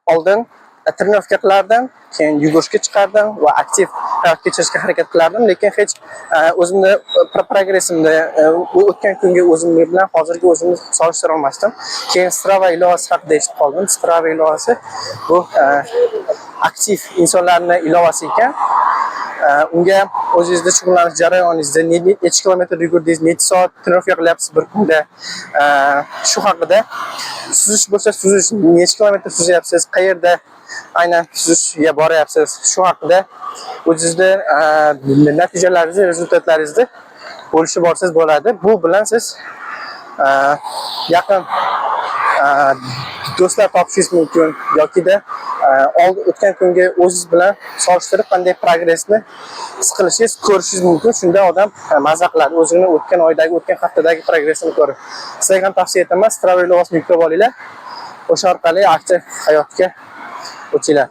Oldin тренировка qilardim, keyin yugurishga chiqardim va aktiv hayot kechirishga harakat qilardim, lekin hech o'zimni progressimni o'tgan kungi o'zim bilan hozirgi o'zimni solishtira olmasdim. Keyin Strava ilovasi haqida eshitib qoldim. Strava ilovasi bu aktiv insonlarni ilovasi ekan. Unga o'zingizni shug'ullanish jarayoningizda necha kilometr yugurdingiz, necha soat тренировка qilyapsiz bir kunda, shu haqida, suzish bo'lsa suzish, necha kilometr suzyapsiz, qayerda aynan suzishga boryapsiz, shu haqida o'zingizni natijalaringizni, результат laringizni bo'lishib borsangiz bo'ladi. Bu bilan siz yaqin do'stlar topishingiz mumkin yokida o'tgan kungi o'zingiz bilan solishtirib qanday progressni his qilishingiz, ko'rishingiz mumkin. Shunda odam maza qiladi o'zini o'tgan oydagi, o'tgan haftadagi progressini ko'rib. Sizlarga ham tavsiya etaman, Strava ilovasini yuklab olinglar, o'sha orqali aktiv hayotga o'tinglar.